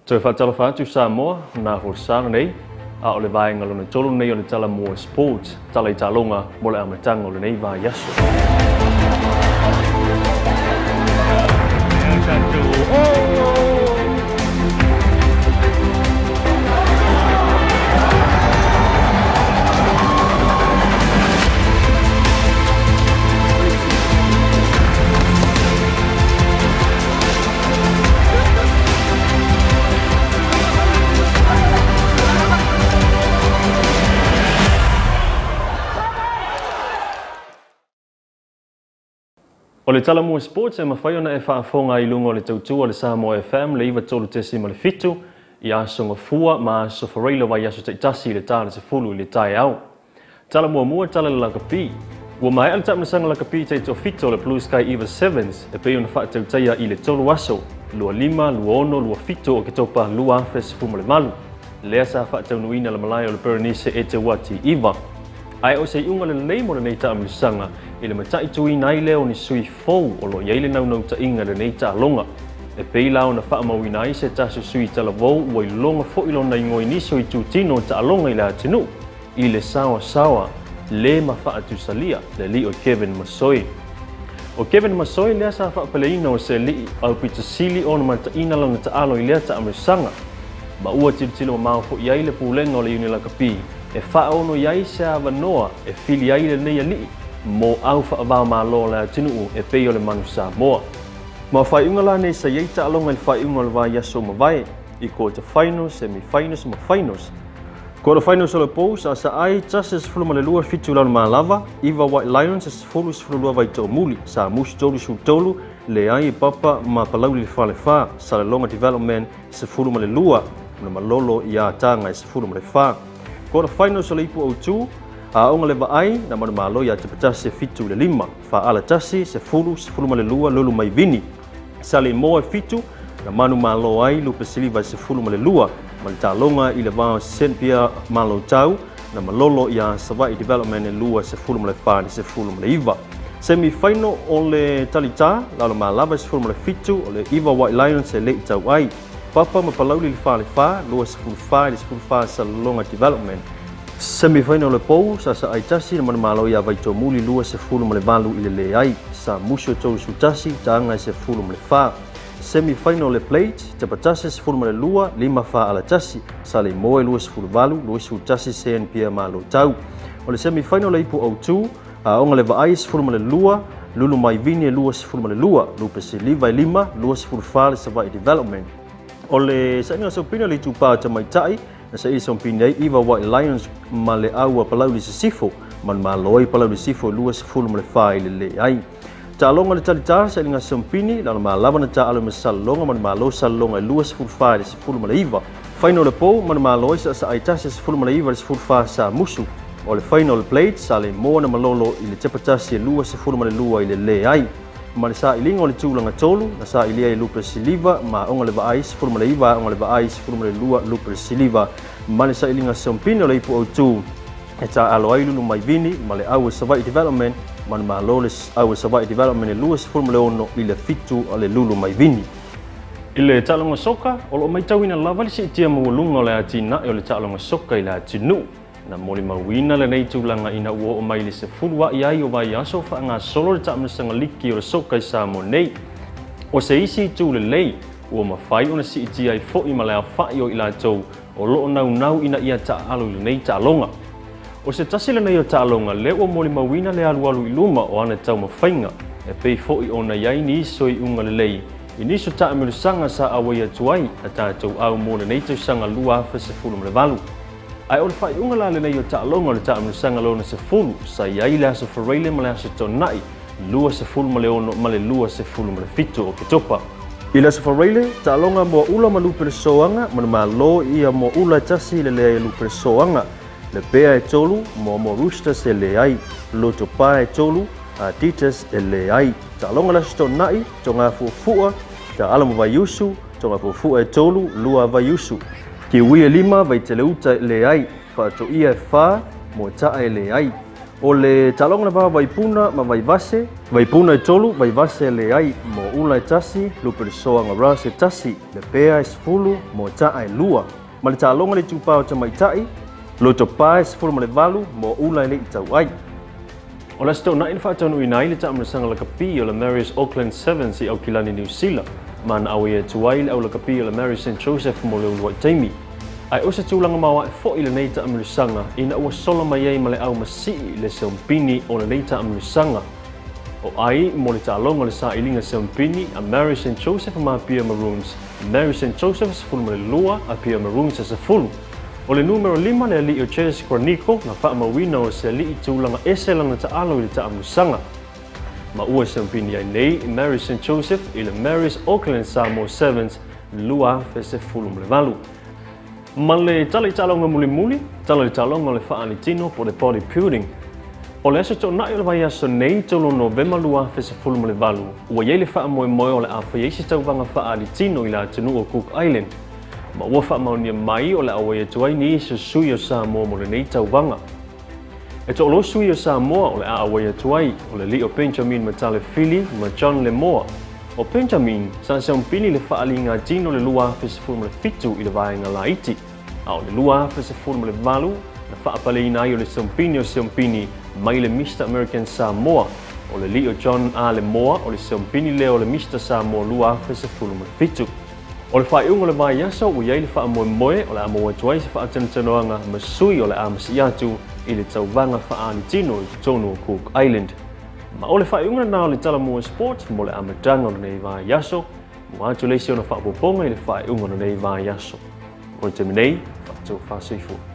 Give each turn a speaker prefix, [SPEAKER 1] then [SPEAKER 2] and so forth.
[SPEAKER 1] Toe faatalofa atu Samoa, na folasaga nei, a o le vaega lona tolu nei o le Tala Mua Sports, tala i taaloga mo le amataga o lenei vaiaso. O le Tala Mua Sports e mafai ona e faafofoga i luga o le tautua o le Samoa FM le 93.7 i aso Gafua ma aso Faraile o vaiaso taitasi i le ta o le 10 i le taeao. Tala muamua, tala i le lakapi. Ua maea le taamilosaga lakapi taitoafitu o le Blue Sky Eva Sevens e pei ona faatautaia i le 3 aso, 25, 26, 27 o Oketopa 2018. Lea sa faataunuuina le malae o le Berenice Eteuati Iva. Ae o se iuga lelei mo lenei taamilosaga i le mataituina ai lea o ni sui fou o lo o i ai le naunautaiga i lenei taaloga. E pei la ona faamauina ai se tasi o sui talavou ua iloga foi lona igoa i nisi o itutino o taaloga i le atunuu i le saoasaoa le ma faatusalia le alii o Kevin Masoe. O Kevin Masoe lea sa faapaleina o se alii aupito sili ona mataina lona taalo i lea taamilosaga. Ma ua tilotilo mamao foi ai le pulega o le Iuni Lakapi e faaono i ai se avanoa e fili ai lenei alii mo au faavaomalo o le atunuu e pei o le Manu Samoa. Ma faaiuga la nei sa i ai taaloga i le faaiuga o le vaiaso ua mavae i quarter finals, semi finals ma finals. Quarter finals o le pou sa saai 1-12 Fitu Lanumalava, 9 White Lions, 10-12 Vaitoomuli, sa Musu 33, leai Papa ma Palauli le Falefa, Salelologa Development 12, na malolo ia Taga e 14. Quarter finals o le ipu autu, Aoga le Vaai, na manumalo ia Tepatasi e 7-5, Faala 1, 10, 12 Lulu Maivini, Saleimoa e 7, na manumalo ai Lupe Siliva e 12, ma le taaloga i le va o Saint Pierre Malotau, na malolo ia Savaii Development e 2, 14 19. Semi final o le Talita, Lalomalava e 17, o le 9 White Lions e lei tau ai. Papa ma Palauli le Falefa, 24 i le 14 Salelologa Development. Semi final o le pou, sa saai tasi na manumalo ia Vaitoomuli 28 i le leai. Sa Musu e 31, Taga e 14. Semi final o le plate, Tepatasi 12, 5 Faala tasi, Saleimoa e 28, 21 Saint Pierre Malotau. O le semi final o le ipu autu, Aoga le Vaai 12, Lulu Maivini e 22, Lupe Siliva e 5, 24 le Savaii Development. O le sailiga soupini o le itupa o tamaitai, na saili soupini ai 9 White Lions ma le au a Palauli Sisifo, manumalo ai Palauli Sisifo e 24 i le leai. Taaloga le talitā, sailiga soupini, Lalomalava na taalo ma Salelologa, manumalo Salelologa e 24 i le 19. Final o le pou, manumalo ai Saasaai 1 19 i le 14 Sa Musu. O le final o le plate, Saleimoa na malolo i le Tepatasi e 22 i le leai. Ma le sailiga o le tulaga 3, na sailia ai Lupe Siliva ma Aoga le Vaai 19, Aoga le Vaai 12, Lupe Siliva. Ma le sailiga sompini o le ipu autu, e taaalo ai Lulu Maivini ma le au o Savaii Development, manumalo le au o Savaii Development e 26 i le 7 o le Lulu Maivini. I le taaloga soka, o lo o matauina lava le siitia maualuga o le atinae o le taaloga soka i le atunuu. Na molimauina lenei tulaga ina ua oo mai i le 10 a'i ai o vaiaso o faagasolo le taamilosaga liki o le soka i Samoa nei. O se isi itu lelei ua mafai ona siitia ai foi ma le aofa'i o i latou o lo o naunau ina ia taaalo i lenei taaloga. O se tasi lenei o taaloga lea ua molimauina le alualu i luma o ana taumafaiga e pei foi ona i ai nisi o iuga lelei i nisi o taamilosaga sa auai atu ai a tatou au mo lenei tausaga 2018. Ae o le faaiuga la lenei o taaloga o le taamilosaga lona 10 sa i ai le aso Faraile ma le aso Toonai 26 ma le 27 o Oketopa. I le aso Faraile, taaloga Moaula ma Lupe le Soaga, manumalo ia Moaula e 1 i le leai a Lupe le Soaga, le Bea e 3, Moamoa Roosters e leai, Lotopa e 3, Adidas e leai. Taaloga le aso Toonai, Togafuafua, Taalo ma Vaiusu, Togafuafua e 3, 2 Vaiusu. Kiwi e 5, Vaiteleuta e leai, Faatoia e 4, Moetaa e leai. O le taaloga le va o Vaipuna ma Vaivase, Vaipuna e 3, Vaivase e leai, Moaula e 1, Lupelesoa Garage e 1, Lepea e 10, Moata'a e 2. Ma le taaloga le itupa o tamaitai, Lotopa e 18, Moaula e le'i tau'ai. O le aso to'ona'i na fa'ataunu'uina ai le ta'amilosaga lakapi o le Mary's Auckland Sevens i Aukilani Niu Sila, ma na auai atu ai le aulakapi o le Mary St Joseph mo le ulua'i taimi. Ae o se tulaga maoaʻe fo'i lenei ta'amilosaga ina ua sola mai ai ma le au masi'i le seompini o lenei ta'amilosaga. O ai mo le taaloga o le sa'iliga seompini a Mary St Joseph ma Apia Maroons, Mary St Joseph 12, Apia Maroons e 10. O le numero 5 le ali'i o Ches Granico na fa'amauina o se ali'i tulaga ese lana ta'alo i le ta'amilosaga. Ma ua seompini ai nei Mary St Joseph i le Mary's Auckland Samoa Sevens 2018. Ma le tala i taaloga mulimuli, tala i taaloga o le fa'aalitino po le bodybuilding. O le aso to'ona'i o le vaiaso nei 3 Novema 2018, ua iai le fa'amoemoe o le a faia ai se tauvaga fa'aalitino i le atunu'u o Cook Island. Ma ua fa'amaonia mai o le auai atu ai nisi o sui o Samoa mo lenei tauvaga. E to'alua sui o Samoa o le a auai atu ai, o le ali'i o Benjamin Matalefili ma John Lemoa. O Benjamin sa seompini le fa'aligatino le 2017 i le vaega laiti, a o le 2018 na fa'apaleina ai o le seompini o seompini mai le Mr American Samoa. O le ali'i o John A Lemoa o le seompini lea o le Mr Samoa 2017. O le fa'ai'uga o le vaiaso ua iai le fa'amoemoe o le a maua atu ai se fa'atenatenoaga ma sui o le a masi'i atu i le tauvaga fa'aalitino i totonu o Cook Island. Ma o le fa'ai'uga lenā o le Talamua Sports mo le amataga o lenei vaiaso, ua atu le isi ona fa'aopoopoga i le fa'ai'uga o lenei vaiaso. O le taimi nei, fa'atofā soifua.